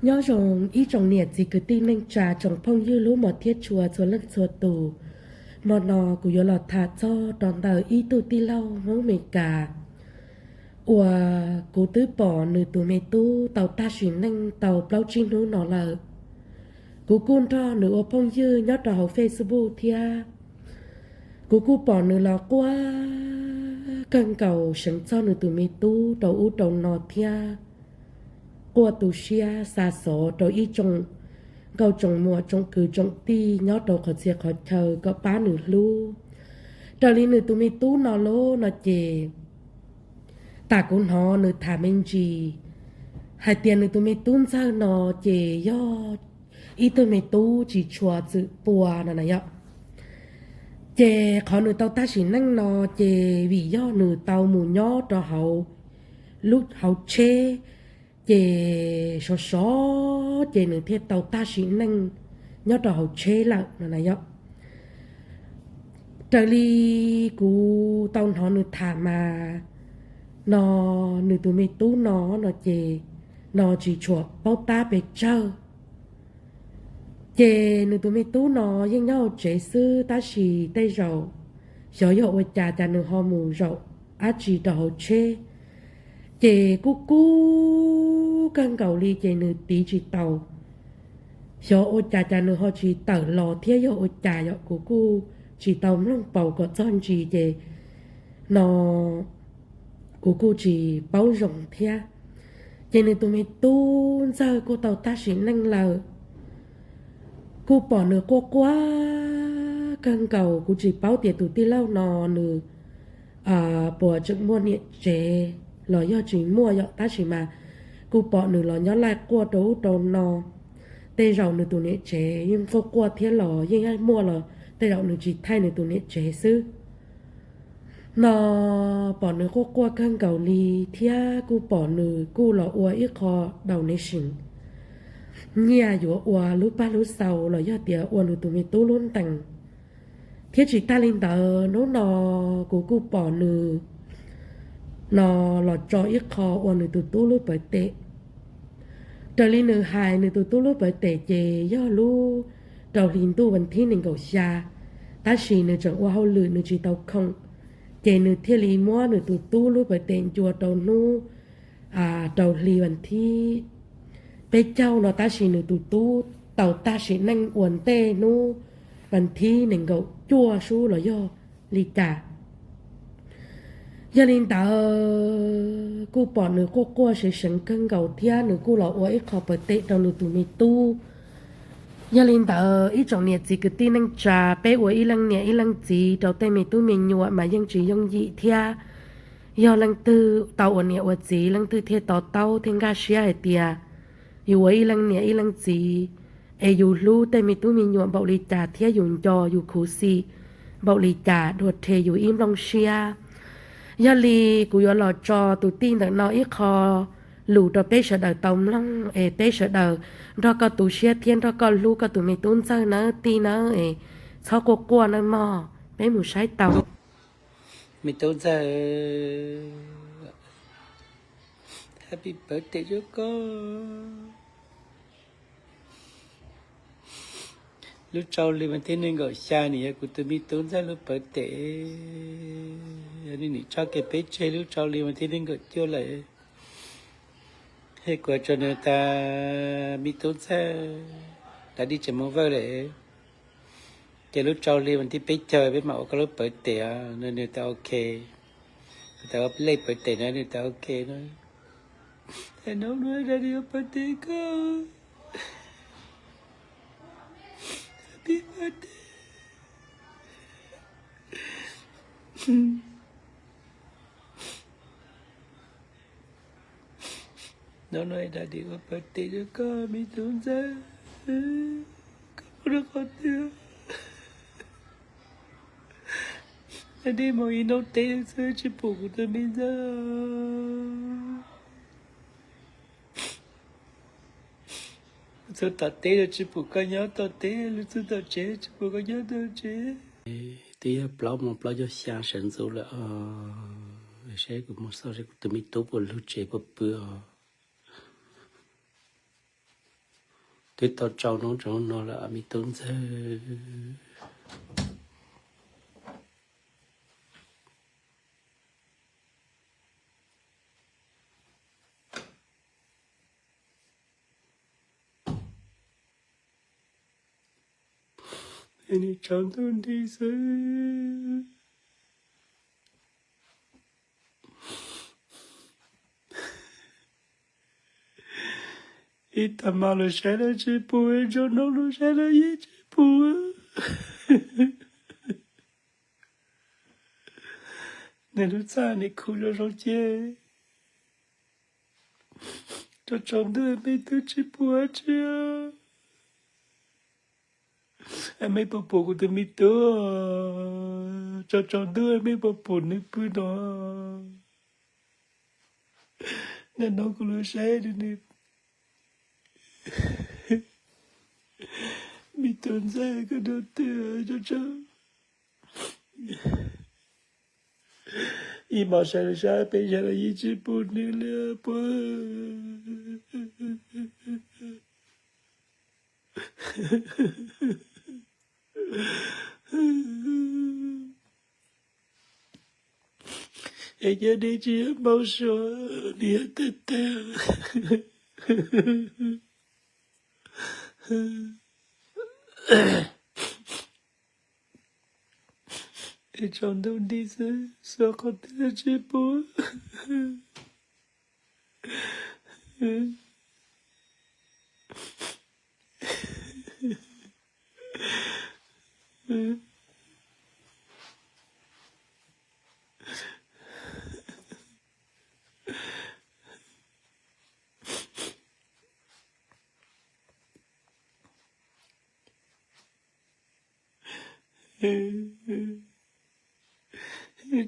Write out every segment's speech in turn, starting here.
Nyob zoo ib tsoom niam txiv kwv tij neej tsa tsoom phooj ywg hlub mos thiab tshua txhua leej txhua tus. Hmo no kuv yuav los tham txog rau ntawm ib tug tij laug Hmoob Meskas uas kuv twb pom nws tus me tub tau tag sim neej tau plaub tsib hnub no lawm. Kuv kuj nrog nws ua phooj ywg nyob rau hauv Facebook thiab. Kuv kuj pom nws los quaj kawg nkaus seev txog nws tus me tub rau ub rau no thiab quaj tu siab xa xov rau ib tsoom nkauj tsoom muam tsoom kwv tsoom tij nyob rau qhov txhia qhov chaw kom pab nws hlub. Raws li nws tus me tub no lauj no ces tam kuv hnov nws tham me ntsis hais tias nws tus me tub ntxawg no ces yog ib tug me tub tsis tshua txwm pua no na yom. Ces qhov nws tau tag sim neej no ces vim yog nws tau mus nyob rau hauv lub hauv tsheb, ces sov sov ces nws thiaj tau tag sim neej nyob rau hauv tsheb lawm no na yom. Raws li kuv tau hnov nws tham mas no nws tus me tub no no ces no tsis tshua paub tab pes tsawg. Ces nws tus me tub no yeej nyob hauv tsev xwb tab sis tej zaum xyov yog ua cas cas nws ho mus zaum dab tsi rau hauv tsheb, ces kuj kub kawg nkaus li ces nws tiv tsis tau. Xyov ua cas cas nws ho tsis tawm los thiab yog ua cas yom, kuv kuj tsis tau mloog paus kom txog ntsis ces no kuv kuj tsis paub zoo thiab. Ces nws tus me tub ntxawg kuj tau tag sim neej lawm. Kuj pom nws quaj quaj kawg nkaus, kuv tsis paub tias tus tij laug no nws puas tseem muaj niam tsev los yog tsis muaj yom, tab sis mas kuj pom nws los nyob laij quaj rau ub rau no. Tej zaum nws tus niam tsev yeej quaj quaj thiab los yeej muaj los tej zaum nws tsis thaij nws tus niam tsev xwb. No pom nws quaj quaj kawg nkaus li thiab kuj pom nws kuj los ua ib qho donation, nyiaj yuav ua lub paj lub xaus los yog tias ua nws tus me tub lub ntees, thiab tsis tag li ntawd hnub no kuv kuj pom nws no los tso ib qho ua nws tus tub lub pawv tes. Raws li nws hais nws tus tub lub pawv tes ces yog lub rau hli ntuj vas thib nees nkaum xya, tab sis nws tseem ua hauj lwm nws tsis tau khoom, ces nws thiaj li muab nws tus tub lub pawv tes ncua rau hnub rau hli vas thib peb caug no, tab sis nws tus tub tau tag sim neej ua ntej hnub vas thib nees nkaum cuaj sub los yog li cas. Yog li ntawd kuj pom nws quaj quaj seev seev kawg nkaus thiab nws kuj los ua ib qho pawv tes rau nws tus me tub. Yog li ntawd ib tsoom niam txiv kwv tij neej tsa, peb ua ib leej niam ib leej txiv rau tej me tub me nyuam mas yeej tsis yooj yim thiab. Yog leej twg tau ua niam ua txiv leej twg thiaj to taub thiaj nkag siab hais tias yus ua ib leej niam ib leej txiv es yus hlub tej me tub me nyuam npaum li cas thiab yus nco yus khuv xim npaum li cas dua rhe yus ib nplooj siab. Yog li kuv yuav los tso tus tij ntawm no ib qho lus rau peb sawv daws tau mloog es peb sawv daws nrog koj tu siab thiab nrog koj hlub koj tus me tub ntxawg nawb tij nawb es txhob quaj quaj nawb mog. Peb mus saib tau. Me tub ntxawg, happy birthday rau koj. Lub rau hli vas thib nees nkaum xya nws yog kuv tus me tub ntxawg lub pawv tes. Yog li nim tso kev peb tseg lub rau hli vas thib nees nkaum cuaj lawm. Thiab kuv tso nws tas, me tub ntxawg, dab di tseem mus vawj lawm. Ces lub rau hli vas thib peb caug peb mam ua koj lub pawv tes os. Nws tas ok. Kuv tas ua lej pawv tes na, nws tas ok na. Hnub no dab di ua pawv tes koj. Happy birthday. Hnub no dab di ua pawv tes rau koj me tub ntxawg. Koj mus rau qhov twg? Dab di mus ib hnub teb xwb tsis pum kuv tus me ntxawg. Lub txhua tom teb los tsis pum koj nyob tom teb, lub txhua tom tsev tsis pum koj nyob tom tsev. Twb yog plaub moos plaub caug xya sawv ntxov lawm os. Saib kuv mus xauj seb kuv tus me tub puas lug tsev puas pw os. Twb tau tsau nub rau hnub no lawm me tub ntxawg. Nim tsaus ntuj nti xwb. Ib tag hmo los saib los tsis pom, ib tag hmo los saib los yeej tsis pom. Nws lub txaj nim khu zoo zoo ces tsaus tsaus ntuj me tub tsis pom dab tsi. Mej puas pum kuv tus me tub? Tsaus tsaus ntuj mej puas pum nws pw no? Nim no kuv los saib nws. Me tub ntxawg, koj dua twg? Ib hmos saib los saib, peb saib los yeej tsis pom nws li puas. Es cov dej tsis yog npau suav, nws yog tag tag. Es tsaus ntuj nti xwb, xyov qhov twg tsis pom.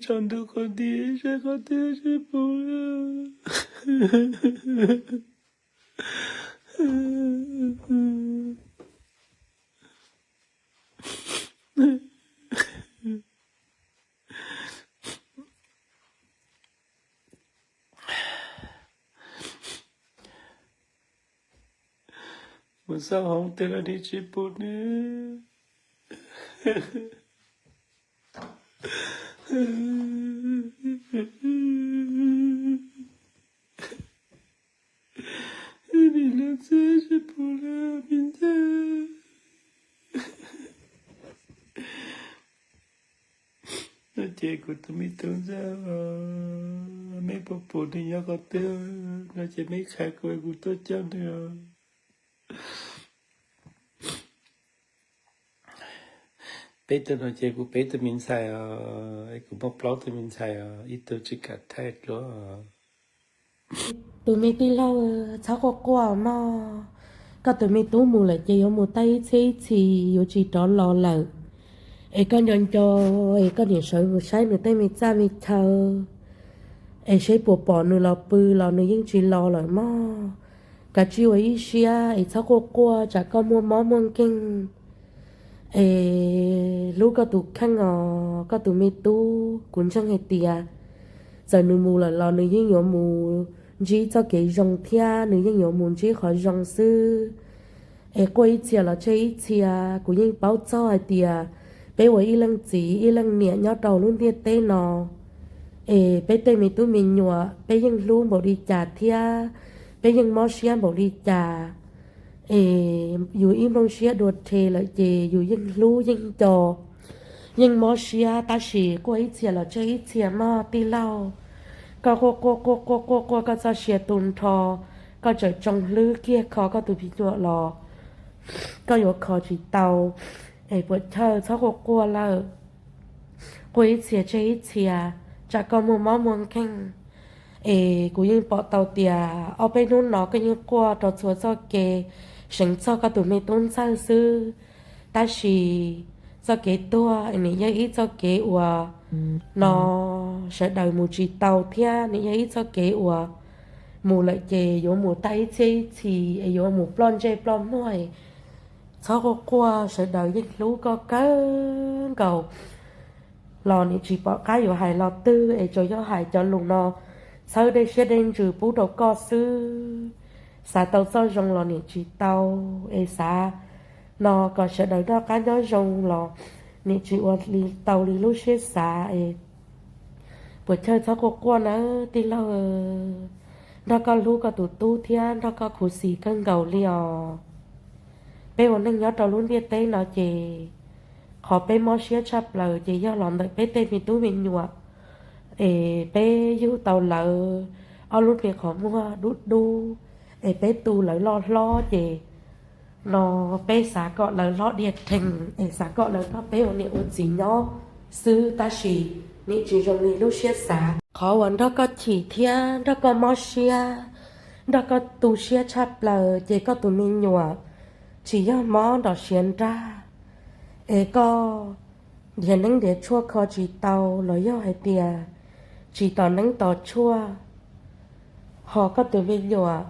Tsaus ntuj qhov nti, saib qhov twg tsis pom. Mus xauj hauv twg los nim tsis pom nws. Nim lub txaj tsis pom lawm me ntxawg. No ces kuv tus me tub ntxawg, mej puas pum nws nyob qhov twg no ces mej qhia kuv, kuv tuaj coj nws. Peb tug no ces kuv peb tug me ntxhais os, kuv muaj plaub tug me ntxhais os, ib tug tsis kam thaij dua. Tus me tij laug, txhob quaj quaj mog. Koj tus me tub mus lawm ces yuav mus tag ib txhiab ib txhis yuav tsis rov los lawm. Es koj nco nco, es koj niam sawv mus saib nws tej me txaj me chaw, es seb puas pom nws los pw los nws yeej tsis los lawm mog. Kav tsij ua ib siab es txhob quaj quaj tsam koj muaj mob muaj nkeeg. Es hlub koj tus kheej os koj tus me tub, kuv ntseeg hais tias txawm nws mus lawm los nws yeej yuav mus ntsib txoj kev zoo thiab nws yeej yuav mus ntsib qhov zoo xwb. Es quaj ib txhia los tseg ib txhia, kuv yeej paub txog hais tias peb ua ib leej txiv ib leej niam nyob rau lub ntiaj teb no, es peb tej me tub me nyuam peb yeej hlub npaum li cas thiab peb yeej mob siab npaum li cas, es yus ib nplooj siab dua rhe lawm ces yus yeej hlub yeej nco, yeej mob siab, tab sis quaj ib txhia los tseg ib txhia mog tij laug. Koj quaj quaj quaj quaj quaj quaj koj txoj sia tu nrho, koj tseem tsoo hlwb kiag kho koj tus me nyuam los koj yuav kho tsis tau. Es puas chawj txhob quaj quaj lawm, quaj ib txhia tseg ib txhia, tsam koj muaj mob muaj nkeeg. Es kuv yeej pom tau tias ob peb hnub no koj yeej quaj rau txhua txoj kev, seev txog koj tus me tub ntxawg xwb. Tab sis txoj kev tuag nim yog ib txoj kev uas no sawv daws mus tsis tau thiab nim yog ib txoj kev uas mus lawm ces yuav mus tag ib txhiab ib txhis es yuav mus ploj ntsej ploj muag. Txhob quaj quaj, sawv daws yeej hlub koj kawg nkaus. Los nim tsis pom qab yuav hais lo twg es tsuas yog hais cov lus no txhawb dej siab dej ntsws pub rau koj xwb. xav tau txoj zoo los nim tsis tau, es xav no kom sawv daws noj qab nyob zoo los nim tsis ua li tau li lub siab xav es puas chawj txhob quaj quaj nawb tij laug. Nrog koj hlub koj tus tub thiab nrog koj khuv xim kawg nkaus li os. Peb ua neej nyob rau lub ntiaj teb no ces qhov peb mob siab tshaj plaws ces yog los ntawm peb tej me tub me nyuam, es peb yug tau lawv ob lub me qhov muag dub dub, es peb tu lawv loj hlob ces no peb xav kom lawv hlob dhia rhees es xav kom lawv nrog peb ua niam ua txiv nyob xwb tab sis nim tsis zoo li lub siab xav. Qhov uas nrog koj chim thiab nrog koj mob siab, nrog koj tu siab tshaj plaws ces koj tus me nyuam tsis yog mob nrov siav nrag, es koj nrhiav neeb nrhiav tshuaj kho tsis tau los yog hais tias tsis tos neeb tos tshuaj, ho koj tus me nyuam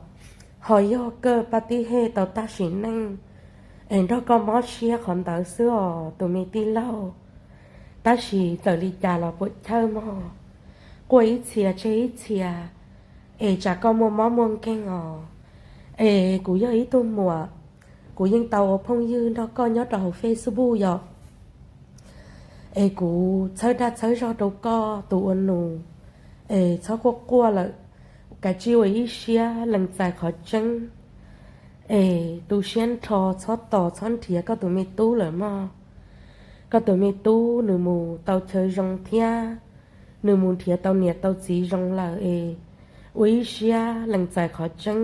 ho yog kawj paj tib hej tau tag sim neej, es nrog koj mob siab qhov ntawd xwb os tus me tij laug. Tab sis txawm li cas los puam chawj mog, quaj ib txhia tseg ib txhia, es tsam koj muaj mob muaj nkeeg os. Es kuv yog ib tug muam, kuv yeej tau ua phooj ywg nrog koj nyob rau hauv Facebook yom, es kuv txhawb dag txhawb zog rau koj tus ua nus, es txhob quaj quaj lawm, kav tsij ua ib siab lees txais qhov tseeb, es tu siab nrho txhob tos txhob nrhiav koj tus me tub lawm mog. Koj tus me tub nws mus tau chaw zoo thiab nws mus nrhiav tau niam tau txiv zoo lawm es ua ib siab lees txais qhov tseeb,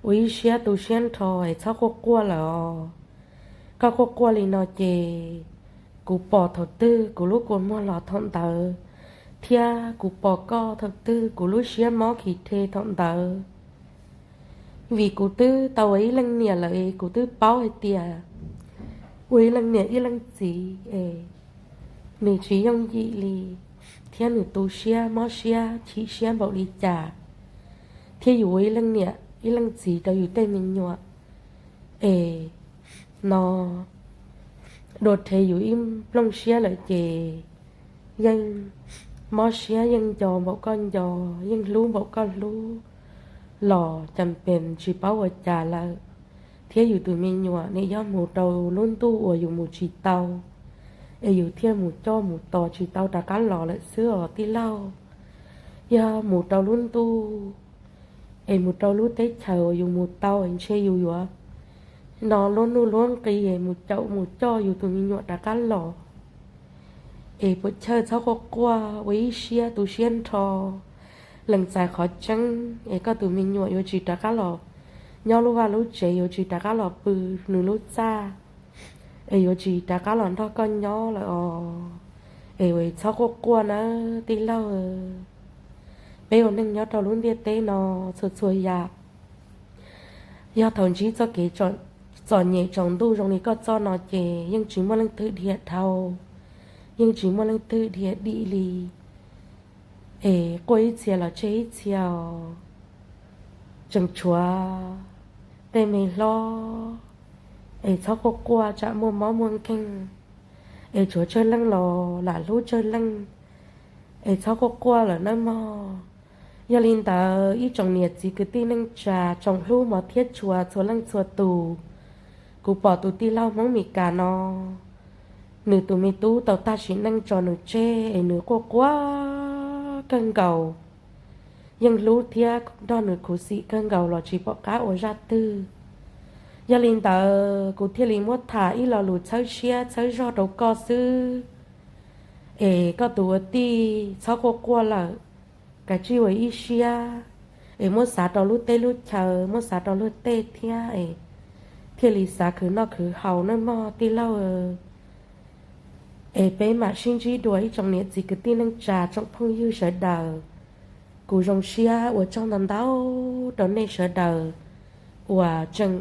ua ib siab tu siab nrho es txhob quaj quaj lawm os. Koj quaj quaj li no ces kuv pom thaum twg kuv lub kua muag los thaum ntawd, thiab kuv pom koj thaum twg kuv lub siab mob khi rhe thaum ntawd. Vim kuv twb tau ua ib leej niam lawm es kuv twb paub hais tias ua ib leej niam ib leej txiv es nws tsis yooj yim li, thiab nws tu siab mob siab chim siab npaum li cas, thiab yus ua ib leej niam ib leej txiv rau yus tej me nyuam es no dua rhe yus ib nplooj siab lawm ces yeej mob siab yeej nco npaum koj nco, yeej hlub npaum koj hlub los cas pes tsis paub ua cas lawm, thiab yus tus me nyuam nim yog mus rau lub ntuj uas yus mus tsis tau, es yus thiaj mus coj mus tos tsis tau rov qab los lawm xwb os tij laug. Yog mus rau lub ntuj es mus rau lub teb chaws uas yus mus tau es ntshe yus yuav no luab nuj luab nqis es mus caum mus coj yus tus me nyuam rov qab los. Es puas chawj txhob quaj quaj, ua ib siab tu siab nrho, lees txais qhov tseeb es koj tus me nyuam yuav tsis rov qab los nyob lub vaj lub tsev, yuav tsis rov qab los pw nws lub txaj, es yuav tsis rov qab los nrog koj nyob lawm os. Es txhob quaj quaj nawb tij laug. Peb ua neej nyob rau lub ntiaj teb no txhua txhua yam, yog thaum ntsib txoj kev txom nyem tsaus ntuj zoo li koj txoj no ces yeej tsis muaj leej twg dhia dhau, yeej tsis muaj leej twg dhia dim li. Es quaj ib txhia los tseg ib txhia os. Tseem tshuav tej me hlob, es txhob quaj quaj tsam muaj mob muaj nkeeg, es tshuav tsawg leej los lam hlub tsawg leej, es txhob quaj quaj lawm nawb mog. Yog li ntawd ib tsoom niam txiv kwv tij neej tsa tsoom hlub mos thiab tshua txhua leej txhua tus, kuv pom tus tij laug Hmoob Mes Kas no nws tus me tub tau tag sim neej tso nws tseg es nws quaj quaj kawg nkaus, yeej hlub thiab nrog nws khuv xim kawg nkaus los tsis pom qab ua zaj twg. Yog li ntawd kuv thiaj li muab tham ib lo lus txhawb siab txhawb zog rau koj xwb, es koj tus ua tij txhob quaj quaj lawm, kav tsij ua ib siab, es muab xav rau lub teb lub chaw, muab xav rau luag tej thiab es thiaj li xav khwv noj khwv haus nawb mog tij laug. Es peb mam sib ntsib dua ib tsoom niam txiv kwv tij neej tsa tsoom phooj ywg sawv daws. Kuv zoo siab ua tsaug ntau ntau rau nej sawv daws uas tseem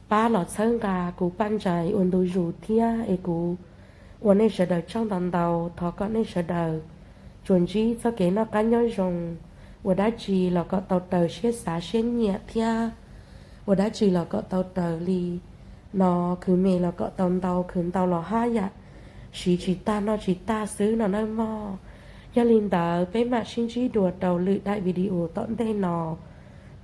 pab los txhawb nqa kuv Paj Ntsais ua ntu zus thiab es kuv ua nej sawv daws tsaug ntau ntau. Thov kom nej sawv daws tsuas ntsib txoj kev noj qab nyob zoo, ua dab tsi los kom tau raws siab xav siab nyiam thiab ua dab tsi los kom tau raws li no, khwv me los kom tau ntau, khwv ntau los haj yam siv tsis tag noj tsis tag xwb no nawb mog. Yog li ntawd peb mam sib ntsib dua rau lwm daim video tom ntej no.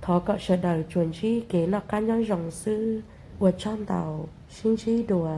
Thov kom sawv daws tsuas ntsib kev noj qab nyob zoo xwb. Ua tsaug ntau, sib ntsib dua.